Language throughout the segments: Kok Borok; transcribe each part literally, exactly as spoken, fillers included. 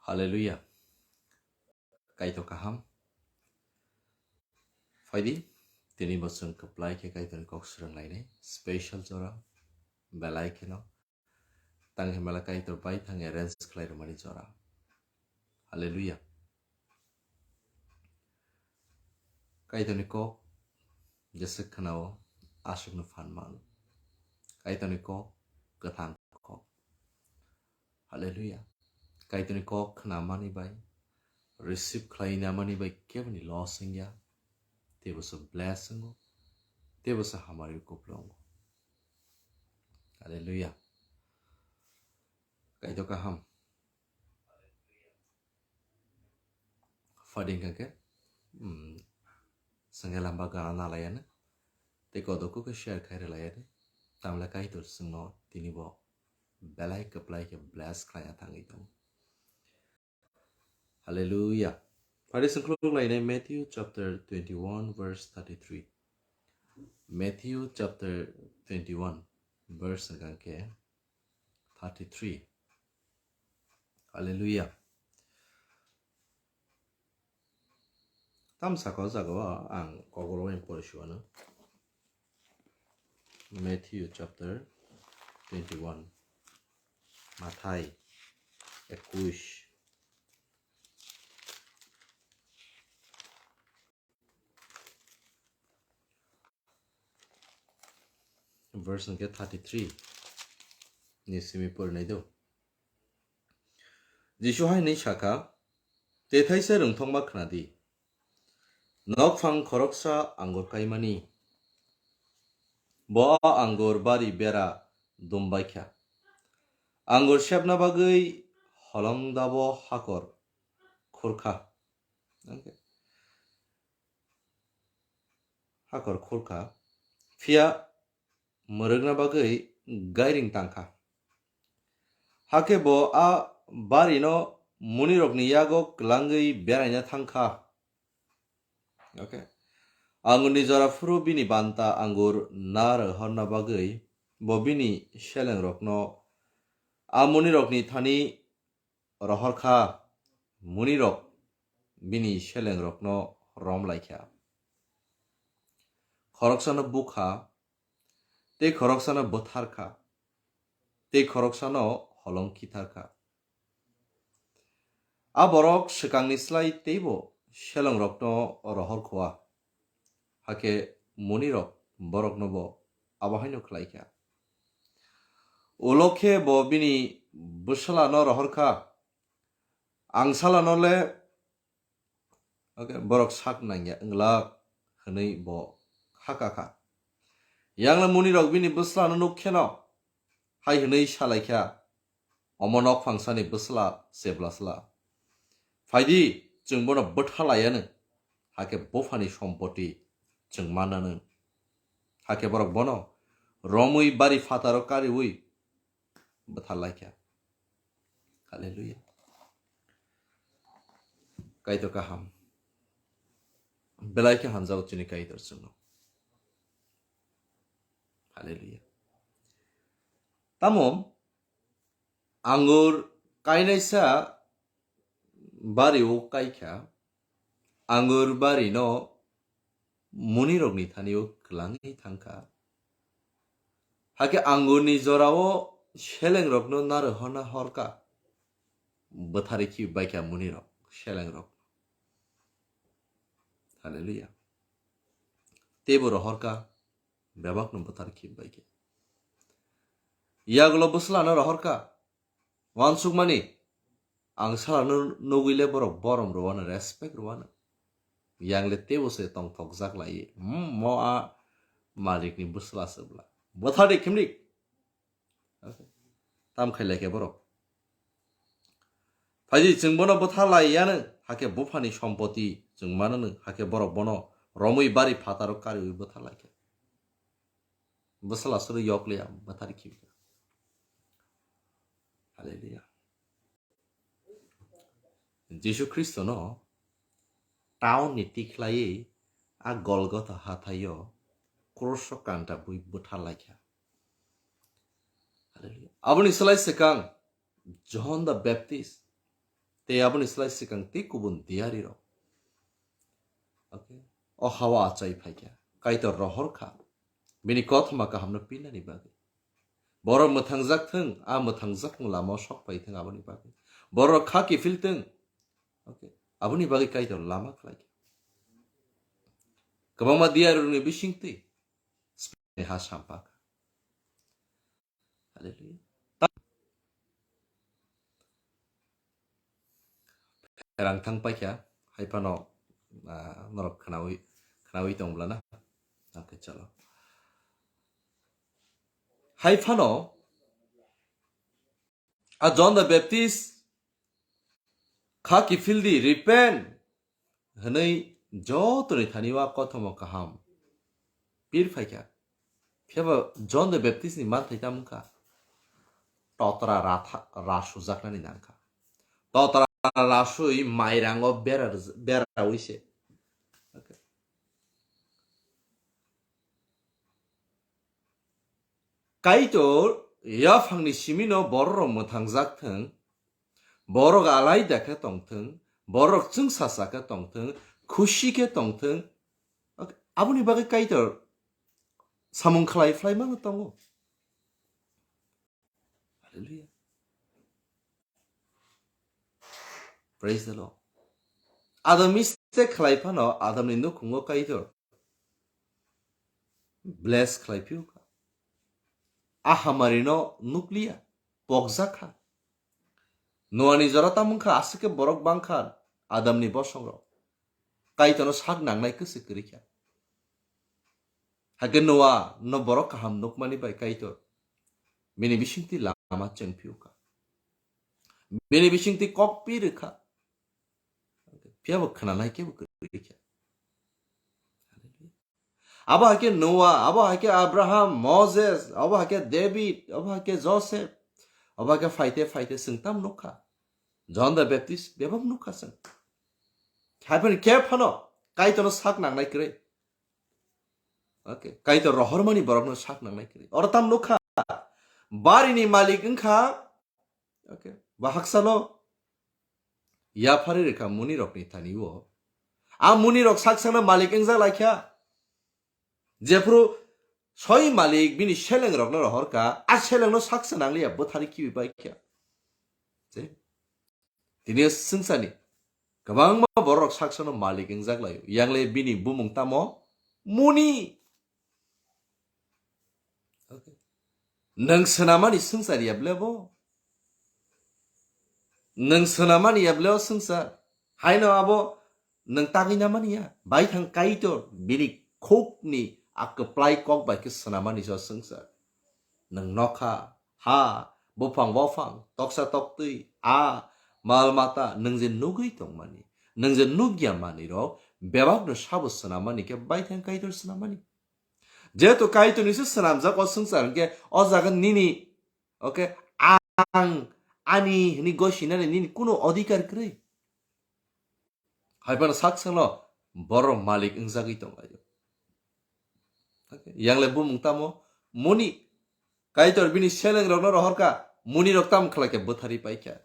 Hallelujah. Kaitor kaham. Phaidi, tini bo chwng kwplai khe Kaitorni kok swrwng lainai. Special jora, belai kheno. Tang himala Kaitor bai thang arrange khlai rwmani jora. Hallelujah. Kaitorni kok jesa khwnao aswkno phan man. Kaitorni kok kwthang kok. Hallelujah. Kaitorni kok khnamani bai, receive khlainamani bai keboni loss wngya. Teibo se bless wngo. Teibo se hamari kupulung. Hallelujah. Kaitor kaham. Phaidi hwnkha khe, mm, chwngya lamba gana nalaiyano. Tei kodoku khe share khai rwlaiyadi. Tamle Kaitor chwngno tini bo belai kwplai khe bless khlaina thangwi tongo. Hallelujah. Phaidi chwng khuluk lainai Matthew chapter twenty-one verse thirty-three. Matthew chapter twenty-one verse hwnkha khe thirty-three. Hallelujah. Tam saka o jaga o ang kokolo wng pori suano. Matthew chapter twenty-one. Mathai ekush. Verse hwnkhe thirty-three ni simi porinai do. Jisu hai hwnwi sakha, "Tethaisa rwngthoma khnadi. Nokphang khoroksa angur kaimani. Bo a angur bari bera dumbaikha. Angur sepna bagwi holong dabo hakor khurkha." Hakor khurkha. Phiya mwrwkna bagwi gairing tangkha. Hakhe bo a barino munirokni yago kwlangwi beraina thangkha. Okay. Angurni jora phuru bini banta angur na rwhorna bagwi bo bini selengrokno a munirokni thani rohorkha, munirok bini selengrokno romlaikha. Khoroksano bukha, tei khoroksano bwtharkha, tei khoroksano holong khitharkha. A borok swkangni slai teibo selengrokno rohorkha. Hakhe munirok boroknobo abo haino khlaikha. Ulo khe bo bini bwslano rohorkha. Ang salano le, okay, borok sak nangya wnglak hwnwi bo hakakha. Yangla munirok bini bwslano nuk kheno hai hwnwi salaikha, "Omo nokphangsani bwsla se bwsla. Phaidi, chwng bono bwtha laiyanw, hakhe buphani sompoti chwng mannanw." Hakhe borok bono romwi bari phataro kariwi bwtharlaikha. Hallelujah. Kaitor kaham. Belai khe hamjago chini Kaitor chwngno. Hallelujah. Tamo angur kainaisa bari o kaikha, angur bari no munirokni thani o kwlangwi thangkha. Hakhe angurni jorao selengrokno narwhorna horkha, bwtharwi khibi baikha munirok, selengrok. Hallelujah. Teibo rohorkha, bebakno bwtharwi khibi baikha. Yagulo bwslano rohorkha, uansukmani, ang salano nugwi le borok borom rwano, respect rwano. Yang le teibo se tongthokjak lai, hmm, mo a malikni bwsla se bwla. Bwthardi khimdi. Okay. Tam khai lai khe borok. Phaidi chwng bono bwtha lai yano, hakhe buphani sompoti chwng manano, hakhe borok bono romwi bari phataro kariwi bwtha lai khe. Bwsla suru yok liya, bwtharwi khibi. Hallelujah. Jisu Khristono taunni tikhlaiwi a Golgotha hathaio kroso kanta bwi bwtharlaikha. Hallelujah. Aboni slai swkang John the Baptist tei aboni slai swkang tei kubun diyarirok. Okay? O hawa achai phaikha, Kaitor rohor kha, bini kothoma kahamno pinani bagwi. Borok mwthangjak thung, a mwthangjakmung lamao sok phai thung aboni bagwi. Borok kha kiphil thung. Okay? Aboni bagwi Kaitor lama khlai kha. Kwbangma diyarirokni bisingtwi Spain ha sampa kha. Hallelujah. Rang thang paikha, hai phano, ah, norok khnawi, khnawi tong bla na? Okay, chalo. Hai phano, a John the Baptist, kha kiphil di, repent, hwnwi jotoni thani o kothoma kaham pir phaikha. Phiya ba John the Baptist ni manthai tamo wngkha? Totra ratha-, ra sujaknani nangkha. Totra ra sui mairango bera rwj-, berawi se. Okay. Kaitor yaphangni simino bororok mwthangjak thung, borok alaida khe tong thung, borok chwngsasa khe tong thung, khusi khe tong thung. Okay, aboni bagwi Kaitor samung khlai phlai mano tongo. Hallelujah. Praise the Lord. Adam mistake khlai phano Adamni nukhungo Kaitor bless khlai phiyokha. A hamarino nukliya, pokjakha. Noani jora tamo wngkha, aswk khe borok bangkha Adamni bosongrok. Kaitorno sak nangnai kwswk kwrwi kha. Hakhe Noa no borok kaham nukmani bai Kaitor bini bisingtwi lama chengphiyokha. Bini bisingtwi kok pi rwkha. Phiya bo khwnanai khe bo kwrwi kha. Abo hai khe Noa, abo hai khe Abraham, Moses, abo hai khe David, abo hai khe Joseph, abo hai khe phaite phaite chwng tam nukha. John the Baptist bebak nukha chwng. Hai phano khe phano Kaitorno sak nangnai kwrwi. Okay, Kaitor rohormani borokno sak nangnai kwrwi. Oro tam nukha, barini malik wngkha. Okay, ba haksalo yaphari rwkha munirokni thani-o. A munirok sak sakno malik wngjak lai kha. Jephru soi malik bini selengrokno rohorkha, a selengno sak se nangliya, bwthari kibi bai kha. Je? Tini swngcharni kwbangma borok sak sakno malik wngjak lai-o. Yangle bini bumung tamo? Muni. Okay. Nwng swnamani swngchar ya ble bo? Nwng swnamani ya ble o swngchar? Haino abo nwng tagwi namani ya? Baithang Kaitor bini khukni a kwplai kok bai khe swnamani se o swngchar. Nwng nokha, ha, buphang bophang, toksa toktwi, a, mal mata nwng je nugwi tongmani, nwng je nukya manwirok bebakno sabo swnamani khe Baithang Kaitor swnamani. Jehetu Kaitorni se swnamjak o swngchar, hwnkhe o jaga nini, okay, ang, ani hwnwi gosinani nini kuno odhikar kwrwi. Hai phano sak sakno borok malik wngjagwi tong lai-o. Okay, yangle bumung tamo? Muni. Kaitor bini selengrokno rohorkha, munirok tamo khlai khe bwthari paikha.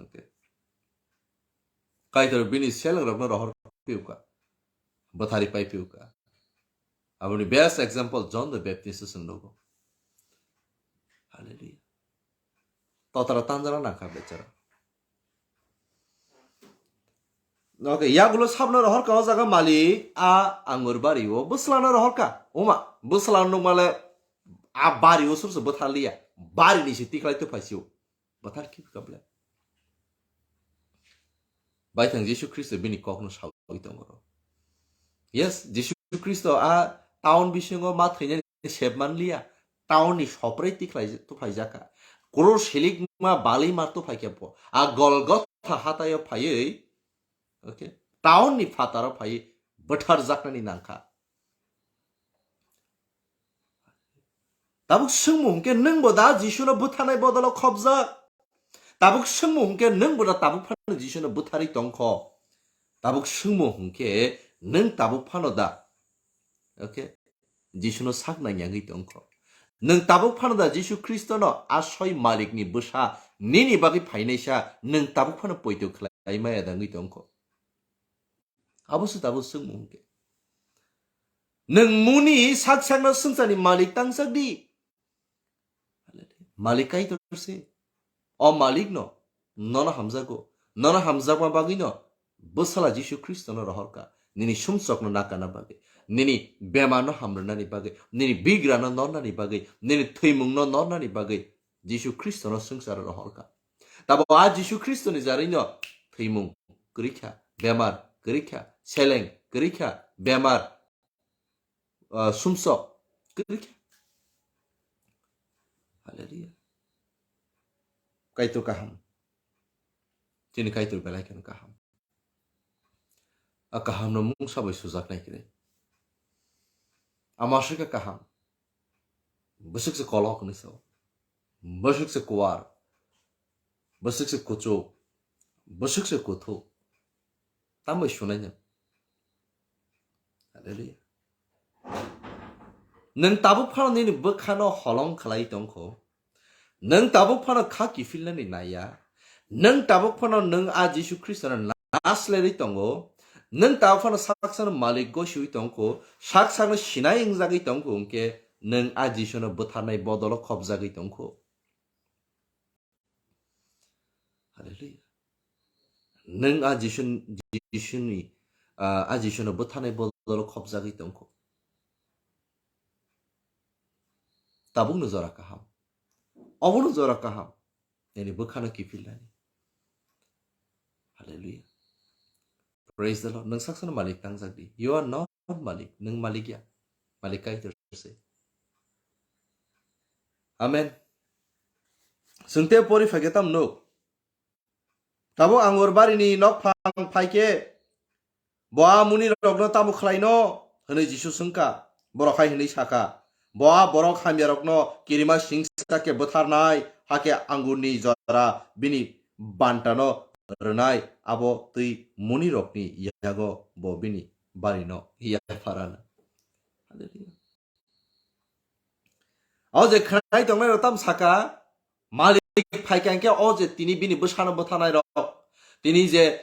Okay. Kaitor bini selengrokno rohor phiyokha, bwthari pai phiyokha. Aboni best example John the Baptist se chwng nugo. Hallelujah. Totara tanjana nangkha bechara. Okay, yagulo sabno rohorkha o jaga malik a angur bari o bwslano rohorkha. Oma, bwslano nukmale a bari o surse bwthar liya. Bari ni se tikhlai tuphaisio. Bwthar khe kable. Baithang Jisu Khristo bini kokno sawi tongo ro. Yes, Jisu Khristo a town bisingo ma thwinani sep man liya. Town ni sopre tikhlai tuphaijak kha. Kuro silikma balima tuphai khe bo. A Golgotha hataio phaiwi, okay, town ni phataro phaiwi bwtharjaknani nangkha. Tabuk swngmung hwnkhe nwng bo da Jisuno bwtharnai bodolo khopjak? Tabuk swngmung hwnkhe nwng bo da tabuk phano Jisuno bwtharwi tongkho? Tabuk swngmung hwnkhe nwng tabuk phano da, okay, Jisuno sak nang yangwi tongkho? Nwng tabuk phano da Jisu Khristono a soi malikni bwsa Nini bagwi phainaisa nwng tabuk phano poito khlai maya dangwi tongkho. Abo se tabuk swngmung hwnkhe. Nwng muni sak sakno swngcharni malik tangsak di. Malik Kaitor se. O malik no, nono hamjago. Nono hamjakma bagwi no, bwsala Jisu Khristo no rohorka. Nini sumsok no nakana bagwi. Nini bemar no hamrwnani bagwi. Nini bigra no nornani bagwi. Nini thwimung no nornani bagwi. Jisu Khristo no swngcharo rohorka. Tabo a Jisu Khristo ni jarwi no thwimung kwrwikha, bemar kwrwikha, seleng kwrwikha, bemar, ah, sumsok kwrwikha. Hallelujah. Kaitor kaham. Chini Kaitor belai kheno kaham. A kaham no mungsa bai sujaknai kwrwi. Ama swkha kaham. Bwswk se kolok hinwi sao. Bwswk se kuwar. Bwswk se kuchuk. Bwswk se kuthuk. Tambai sunai nwng. Hallelujah. Nwng tabuk phano nini bwkhano holong khlai tongkho. Nwng tabuk phano kha kiphilnani naiya. Nwng tabuk phano nwng a Jisu Khristono naslerwi tongo. Nwng tabuk phano sak sakno malik gosiwi tongkho. Sak sakno sinai wngjagwi tongkho hwnkhe nwng a Jisuno bwtharnai bodolo khopjagwi tongkho. Hallelujah. Nwng a Jisu, Jisuni, ah, a Jisuno bwtharnai bodolo khopjagwi tongkho. Tabukno jora kaham. Obono jora kaham. Nini bwkhano kiphilnani. Hallelujah. Praise the Lord. Nwng sak sakno malik tangjak di. You are not malik. Nwng malik ya. Malik Kaitor se. Amen. Swngte pori phaikhe tam nuk. Tabuk angur barini nokphang phaikhe, bo a munirokno tamo khlaino? Hwnwi Jisu swngkha. Borok hai hwnwi sakha, bo a borok hamyarokno kirima singsa khe bwtharnai, hakhe angurni jora bini bantano rwnai, abo twi munirokni yago bo bini barino yapharano. Hallelujah. O je khnai tongnairok tam saka, malik phaikha hwnkhe o je tini bini bwsano bwtharnairok, tini je,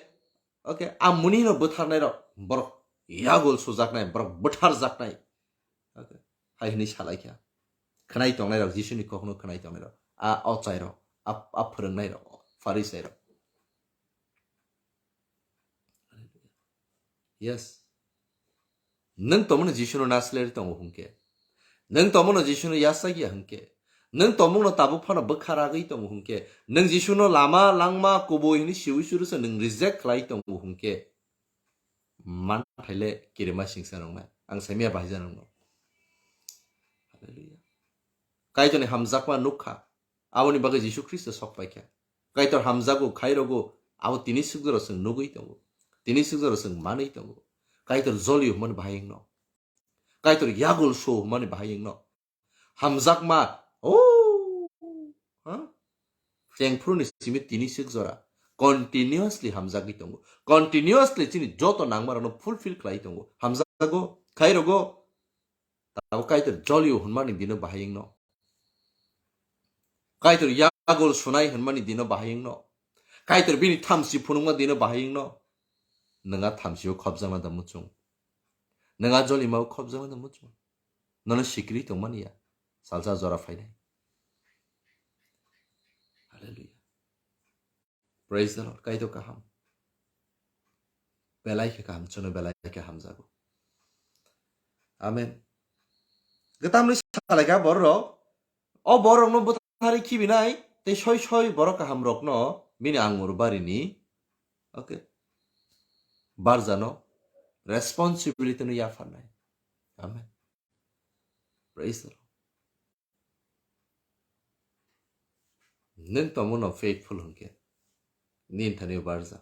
okay, a munino bwtharnairok, borok yagul sujaknai, borok bwtharjaknai. Okay. Hai hwnwi salaikha. Khnai tongnairok, Jisuni kokno khnai tongnairok, a ochairok, a, a phwrwngnairok, Pharisairok. Yes. Nwng tomono Jisuno nasler tongo hwnkhe. Nwng tomono Jisuno yasakya hwnkhe. Nwng tomono tabuk phano bwkha ragwi tongo hwnkhe. Nwng Jisuno lama, langma, kubui hwnwi siwi suru se nwng reject khlai tongo hwnkhe. Manthaile kirima singsa nwngnai. Ang saimya bahai jana nwngo. Hallelujah. Kaitorni hamjakma nukha. Aboni bagwi Jisu Khristo sok paikha. Kaitor hamjago, khairogo, abo tini swkjoro chwng nugwi tongo. Tini swkjoro chwng manwi tongo. Kaitor jolio hwnmani bahai wngno. Kaitor yagul so hwnmani bahai wngno. Hamjakma, o, ha? Chengphuruni simi tini swkjora. Continuously hamjagwi tongo. Continuously chini joto nangmarokno fulfill khlai tongo. Hamjago, khairogo, Tabuk Kaitor jolio hwnmani dino bahai wngno. Kaitor yagul sunai hwnmani dino bahai wngno. Kaitor bini thamchi phunukma dino bahai wngno. Nwng thamchio khopjakna da muchung. Nwng jolimao khopjakna da muchung. Nono sikiri tongmani ya. Salsa jora phainai. Hallelujah. Praise the Lord. Kaitor kaham. Belai khe kaham, chwngno belai khe hamjago. Amen. Gwdalwi salaikha bororok. O bororokno bwtharwi khibinai, tei soi soi borok kahamrokno bini angur barini, okay, barjano, responsibility no yapharnai. Amen. Praise the Lord. Nwng tongmano faithful hwnkhe, nini thani barja.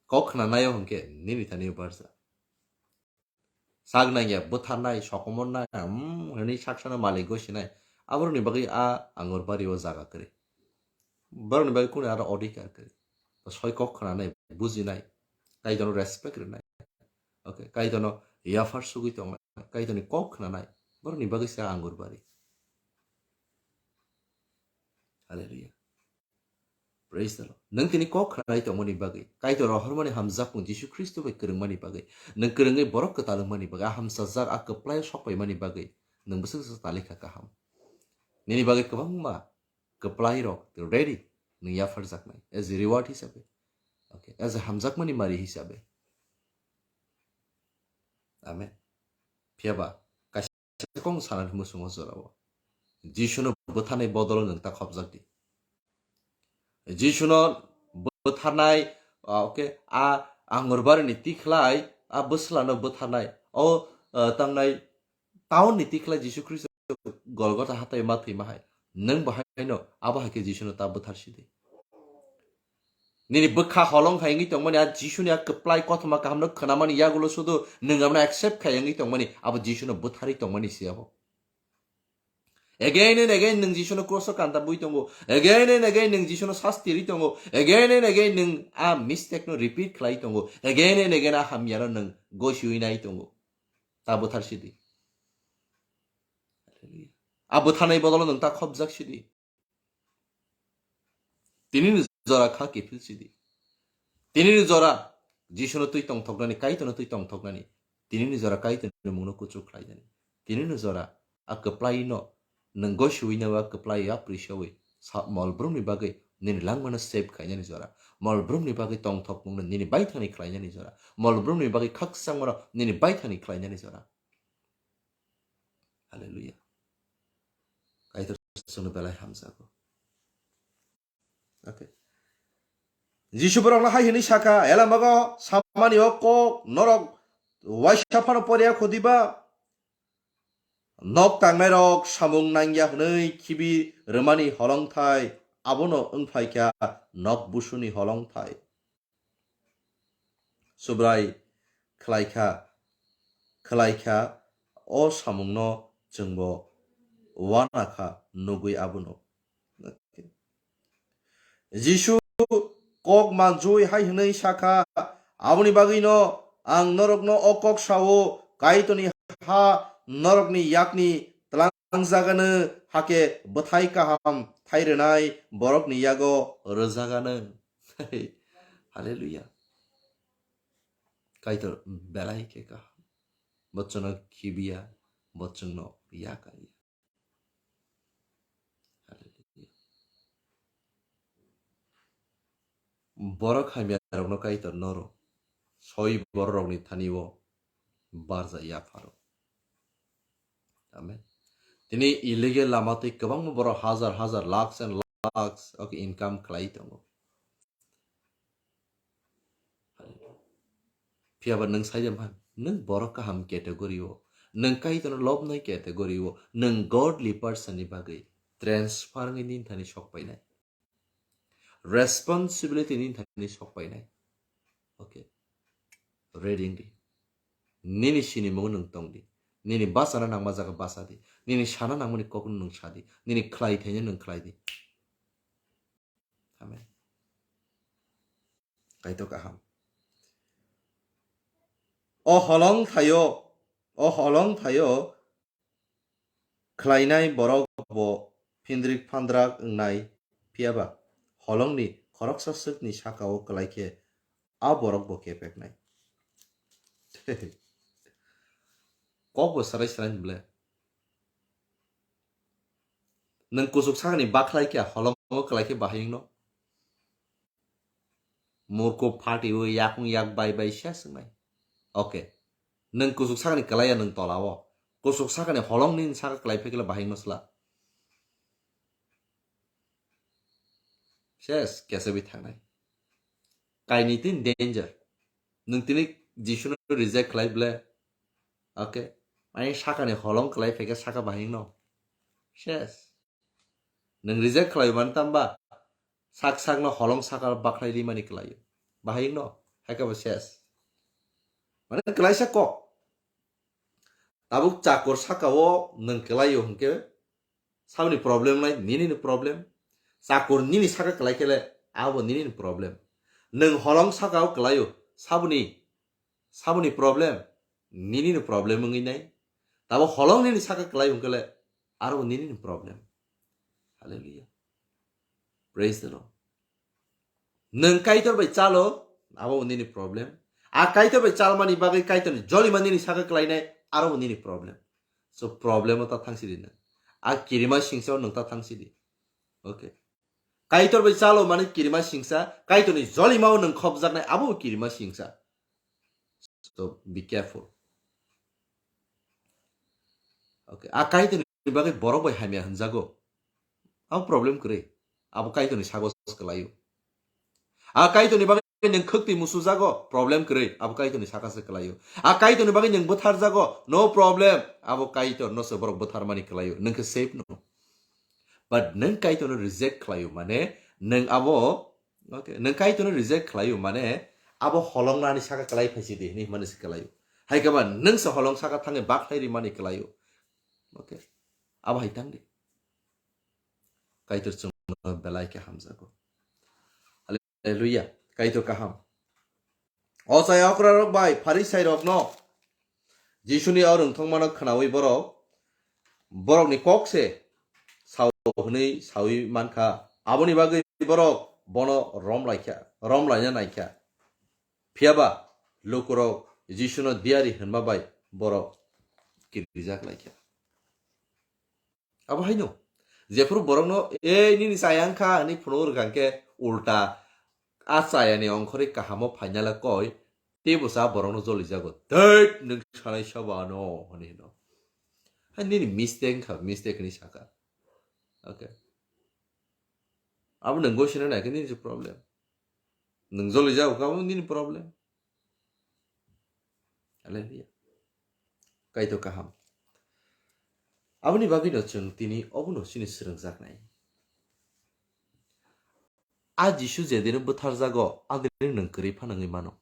Kok khwnanaio hwnkhe, nini thani barja. Sak nangya, bwtharnai, sokomornai, mm, hwnwi saksano malik gosinai. Aborokni bagwi a angur bario jaga kwrwi. Borokni bagwi kunu aro odhikar kwrwi. Soi kok khwnanai, bujinai. Kaitorno respect rwnai. Okay, Kaitorno yaphar sugwi tongnai, Kaitorni kok khwnanai, borokni bagwi se angur bari. Hallelujah. Praise the Lord. Nwng tini kok khwnai tongmani bagwi, Kaitor rohormani hamjakmung Jisu Khristo bai kwrwngmani bagwi, nwng kwrwngwi borok kwtal wngmani bagwi, a hamsajak a kwplai sokpaimani bagwi, nwng bwswk se talikha kaham. Nini bagwi kwbangma kwplai rok ready, nwng yapharjaknai as a reward hisabe, okay, as a hamjakmani mari hisabe. Amen. Phiyaba kaisa kong sana musungo jorao Jisuno bwtharnai bodolo nwng ta khopjak di. Jisuno bwtharnai, ah, okay, a angurbarini tikhlai, a bwslano bwtharnai, o, ah, tangnai taunni tikhlai Jisu Khristo Golgotha hatai ma thwima hai. Nwng bahaino abo hai khe Jisuno ta bwtharsi di. Nini bwkha holong hai wngwi tongmani a Jisuni a kwplai kothoma kahamno khwnamani yagulo sudu nwng abono accept khai wngwi tongmani abo Jisuno bwtharwi tongmani se abo. Again and again nwng Jisuno cross-o kanta bui tongo. Again and again nwng Jisuno sasti ri tongo. Again and again nwng a mistake no repeat khlai tongo. Again and again a hamyano nwng gosiwi nai tongo. Ta bwtharsi di. Hallelujah. A bwtharnai bodolo nwng ta khopjak si di. Tinini jora kha kiphil si di. Tinini jora Jisuno twi tongthoknani, Kaitorno twi tongthoknani. Tinini jora Kaitorni mungno kuchuk khlainani. Tinini jora a kwplaino nwng gosiwi naiwi a kwplai a prisawi sa-, mol brumni bagwi nini langmano save khainani jora. Mol brumni bagwi tongthokmungno nini baithani khlainani jora. Mol brumni bagwi khakchangmano nini baithani khlainani jora. Hallelujah. Kaitor chwngno belai hamjago. Okay. Jisu borokno hai hwnwi sakha, "Elamago samani o kok norok waisa phano poriya kho diba? Nok tangnairok samung nangya hwnwi khibi rwmani holongthai abono wngphaikha nok busuni holongthai." Subrai khlaikha, khlaikha, o samungno chwngbo uanakha nugwi abono. Jisu kok manjui hai hwnwi sakha, "Aboni bagwino ang norokno o kok sao, Kaitorni ha norokni yakni tlangjagano, hakhe bwthai kaham thai rwnai borokni yago rwjagano." Hallelujah. Kaitor belai khe kaham. Bo chwngno khibiya, bo chwngno yakariya. Hallelujah. Borok hamya rokno Kaitor noro soi borok rokni thani o barja yapharo. Amen. Tini illegal lama tei kwbangma borok hajar hajar, lakhs and lakhs, okay, income khlai tongo. Phiya ba nwng sai de man, nwng borok kaham category o, nwng Kaitorno lobnai category o, nwng godly person ni bagwi transfer wngwi nini thani sok painai. Responsibility nini thani sok painai. Okay. Ready wng di. Nini sinimung nwng tong di. Nini bachana nangma jaga bacha di. Nini sana nangmani kokno nwng sa di. Nini khlai thaino nwng khlai di. Amen. Kaitor kaham. O holong thaio, o holong thaio khlainai borok bo phindrik phandrak wngnai, phiya ba holongni khoroksa swkni saka-o klai khe a borok bo kepeknai. Kok bo sarai sarai ni ble. Nwng kuchuk sakni bakhlai khe holongo klai khe bahai wngno? Murko phati o yakung yak bai bai ses wngnai. Okay. Nwng kuchuk sakni klai ya nwng tola o. Kuchuk sakni holong nini saka klai phekle bahai wngno sla. Ses, kesebi thangnai. Kaini tin danger. Nwng tini Jisuno reject khlai ble. Okay. Ani sakani holong khlai phaikhe saka bahai wngno. Ses. Nwng reject khlai mani tamba sak sakno holong saka bakhlai rimani khlaio. Bahai wngno. Haikhe bo ses. Mane klaisa kok. Tabuk chakur saka o nwng klaio hwnkhe saboni problem nai nini ni problem. Chakur nini saka klai khe le abo nini ni problem. Nwng holong saka o klaio saboni, saboni problem nini ni problem wngwi nai. Tabo holong nini saka klai hwnkhe le aro nini ni problem. Hallelujah. Praise the Lord. Nwng Kaitor bai chalo, abo bo nini problem. A Kaitor bai chalmani bagwi Kaitorni jolima nini saka kwlainai, aro bo nini problem. So problem o ta thang sidi nwng. A kirima singsa o nwng ta thang sidi. Okay. Kaitor bai chalo mani kirima singsa, Kaitorni jolima o nwng khopjaknai, abo bo kirima singsa. So be careful. Okay. A Kaitorni bagwi borok bai hamya hwnjago. Abo problem kwrwi. Abo Kaitorni sago se kwlaio. A Kaitorni bagwi nwng khwktwi musujago, problem kwrwi. Abo Kaitorni saka se kwlaio. A Kaitorni bagwi nwng bwtharjago, no problem. Abo Kaitor no se borok bwtharmani kwlaio. Nwng khe safe no. But nwng Kaitorno reject khlaio mane nwng abo, okay, nwng Kaitorno reject khlaio mane abo holongnani saka kwlai phaisidi hinwi hwnmani se kwlaio. Hai khe ba nwng se holong saka thangwi bakhlai rimani kwlaio. Okay. Abo hai tangdi. Kaitor chwngno belai khe hamjago. Hallelujah. Kaitor kaham. O chaya okrarok bai Pharisairokno Jisuni o rwngthomano khnaui borok, borokni kok se sao hwnwi saui mankha. Aboni bagwi borok bono romlaikha, romlaina naikha. Phiyaba lukurok Jisuno diyari hwnma bai borok kirijak laikha. Abo haino jephuru borokno, "Ei, nini chaya wngkha," hwnwi phunuk rwkha hwnkhe ulta a chayani ongkhorwi kahamo phainala koi, tei bo cha borokno jolijago, "Deit, nwng sanai sabo ano," hwnwi hino. Hai nini mistake wngkha, mistake hwnwi saka. Okay. Abo nwng gosina naikhe nini se problem. Nwng jolijago khe abo nini problem. Hallelujah. Kaitor kaham. Aboni bagwino chwng tini obono chini swrwngjaknai. A Jisu jedino bwtharjago, adino nwng kwrwi phano wngwi mano.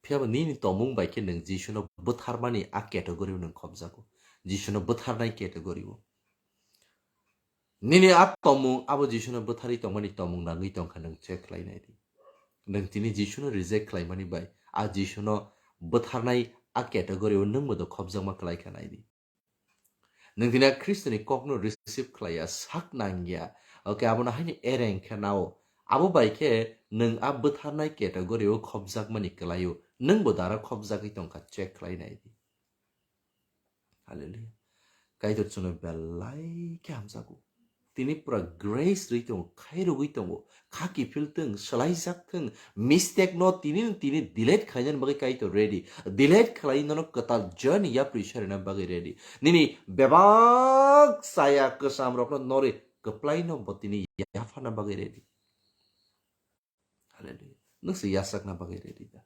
Phiyaba nini tongmung bai khe nwng Jisuno bwtharmani a category-o nwng khopjago. Jisuno bwtharnai category-o. Nini a tongmung abo Jisuno bwtharwi tongmani tongmung nangwi tongkha nwng check khlai naidi. Nwng tini Jisuno reject khlaimani bai a Jisuno bwtharnai a category-o nwngbo do khopjakma khlaikha naidi. Nwng tini a Khristoni kokno receive khlaiya, sak nangya, okay, abono haino ereng khe nao. Abo bai khe nwng a bwtharnai category-o khopjakmani kwlaio, nwngbo dara khopjagwi tongkha, check khlai naidi. Hallelujah. Kaitor chwngno belai khe hamjago. Tini pura grace rwi tongo, khairogwi tongo. Kha kiphil thung, swlaijak thung, mistake no tini, tini delete khainani bagwi Kaitor ready. Delete khlai nono kwtal join yapri sarina bagwi ready. Nini bebak chaya kwcham rokno norwi kwplai no bo tini yaphana bagwi ready. Hallelujah. Nwng se yasakna bagwi ready da.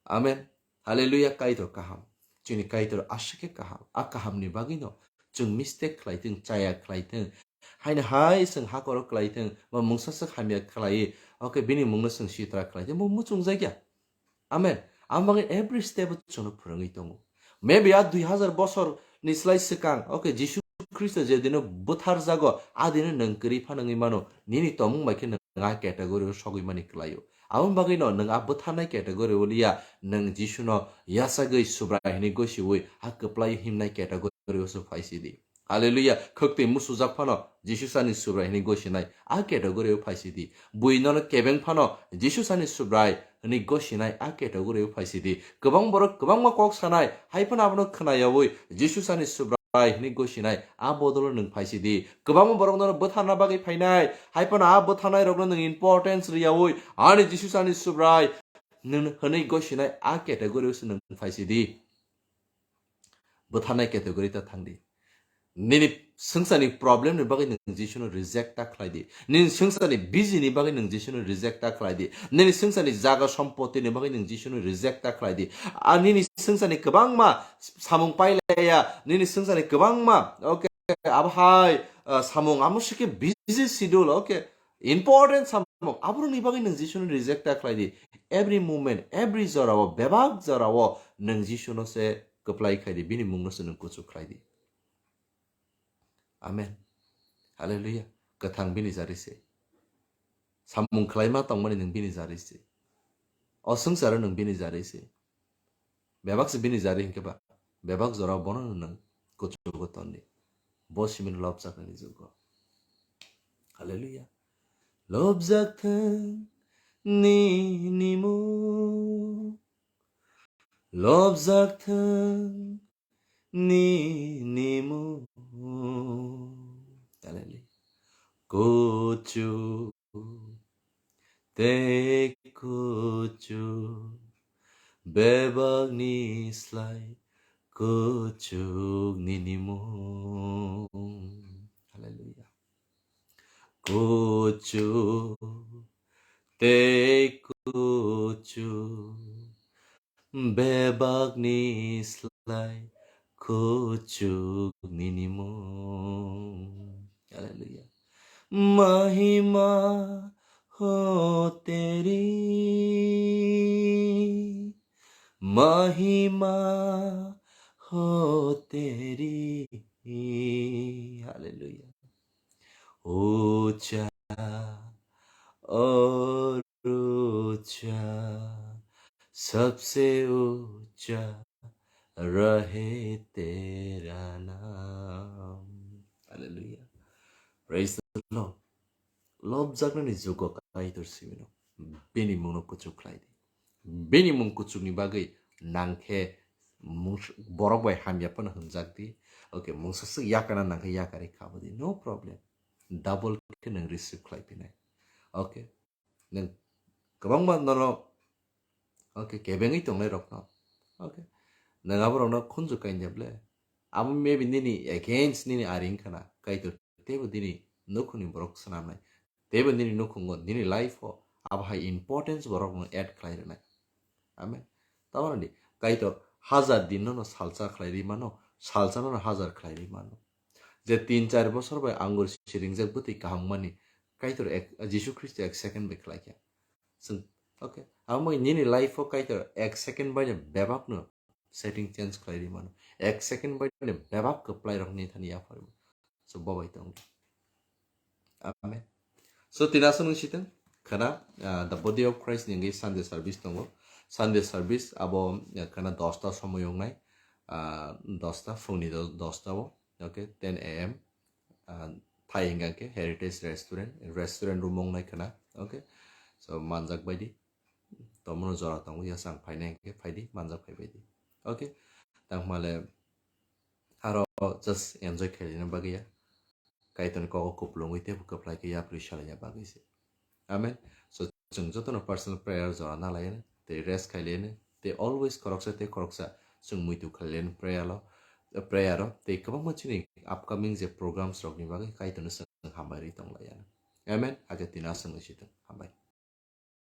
Amen. Hallelujah, Kaitor kaham. Chini Kaitor aswk khe kaham. A kahamni bagwino chwng mistake khlai thung, chaya khlai thung. Haino hai chwng hakoro khlai thung, ba mungsa swk hamya khlai, okay, bini mungno chwng sitra khlai thung, bo muchung jakya. Amen. Ang bagwi every step o chwngno phwrwngwi tongo. Maybe a dui hazar bosor ni slai swkang, okay, Jisu Khristo je dino bwthar jago, a dino nwng kwrwi phano wngwi mano, nini tongmung bai khe nwng a category o sogwi mani kwlaio. Aboni bagwino nwng a bwtharnai category o liya, nwng Jisuno yasagwi Subrai hwnwi gosiwi a kwplai himnai category o se phaisidi. Hallelujah. Khwktwi musujak phano Jisu sani Subrai hwnwi gosinai a category o phaisidi. Bui nono kebeng phano Jisu sani Subrai hwnwi gosinai a category o phaisidi. Kwbang borok kwbangma kok sanai, hai phano abono khnayawi Jisu sani Subrai hwnwi gosinai a bodolo nwng phaisidi. Kwbangma borok nono bwtharna bagwi phainai, hai phano a bwtharnai rokno nwng importance rwyawi ani Jisu sani Subrai nwng hwnwi gosinai a category o se nwng phaisidi. Bwtharnai category ta thangdi. Nini swngcharni problem ni bagwi nwng Jisuno reject ta khlai di. Nini swngcharni busy ni bagwi nwng Jisuno reject ta khlai di. Nini swngcharni jaga sompoti ni bagwi nwng Jisuno reject ta khlai di. A nini swngcharni kwbangma samung pailaya, nini swngcharni kwbangma, okay, abo hai, uh, samung amo se khe busy schedule, okay, important samung, aborokni bagwi nwng Jisuno reject ta khlai di. Every moment, every jorao, bebak jorao nwng Jisuno se kwplai khai di, bini mungno se nwng kuchuk khlai di. Amen. Hallelujah. Kwthang bini jari se. Samung khlaima tongmani nwng bini jari se. O swngcharo nwng bini jari se. Bebak se bini jari hinkhe ba, bebak jorao bono nwng kuchugo tonni. Bo simino lobjaknani jugo. Hallelujah. Lobjak thung nini mung, lobjak thung nini mung. Hallelujah. Kuchuk tei kuchuk, bebakni slai kuchuk nini mung. Hallelujah. Kuchuk tei kuchuk, bebakni slai kuchuk nini mung. Hallelujah. Mahima ho teri, mahima ho teri. Hallelujah. Ucha aur ucha, sabse ucha rahe tera naam. Hallelujah. Praise the Lord. Lobjaknani jugo Kaitor simi no. Bini mungno kuchuk khlai di. Bini mung kuchukni bagwi nangkhe mung-, borok bai hamya phano hwnjak di. Okay, mungsa swk yakana nangkhe yakari kabo di. No problem. Double khe nwng receive khlai phinai. Okay. Nwng kwbangma norok, okay, kebengwi tongnai rokno. Okay. Nwng aborokno khunju kainja ble. Abo maybe nini against nini ari wngkha na. Kaitor teibo nini nukhungni borok swnamnai. Teibo nini nukhungo, nini life o abo hai importance borokno add khlai rwnai. Amen. Tamoni Kaitor hajar din no salsa khlai ri mano, salsa no hajar khlai ri mano. Je tin char bosor bai angur siringjak bwtwi kaham mani Kaitor ek, Jisu Khristo ek second bai khlai kha. Chwng, okay. Abo nini life o Kaitor ek second bai no bebak no setting change khlai ri mano. Ek second bai no bebak kwplai rok ni thani yaphar. So, bo bai tong. Amen. So, tini aswk nung siteng khana, ah, the body of Christ ni wngwi Sunday service tongo. Sunday service abo, ah, khana dosta somoi wngnai, ah, dosta, phungni do-, dosta o, okay, ten A M, ah, thai hingka khe Heritage Restaurant, restaurant room wngnai khana, okay. So, manjak baidi, tomono jora tongo, yasang phainai hingke phaidi, manjak phai baidi, okay. Tangmale, aro just enjoy khailina bagwi ya. Kaitorni kogo kupulungwi teibo kwplai khe yapri salaina bagwi se. Amen. So, chwng jotono personal prayer jora na laiyano, tei rest khailiyano, tei always khoroksa tei khoroksa chwng muitu khailiyano prayer lo, prayer o, tei kwbangma chini upcoming je programs rokni bagwi Kaitorno chwng hambai rwi tong laiyano. Amen. Age tina chwng sitong.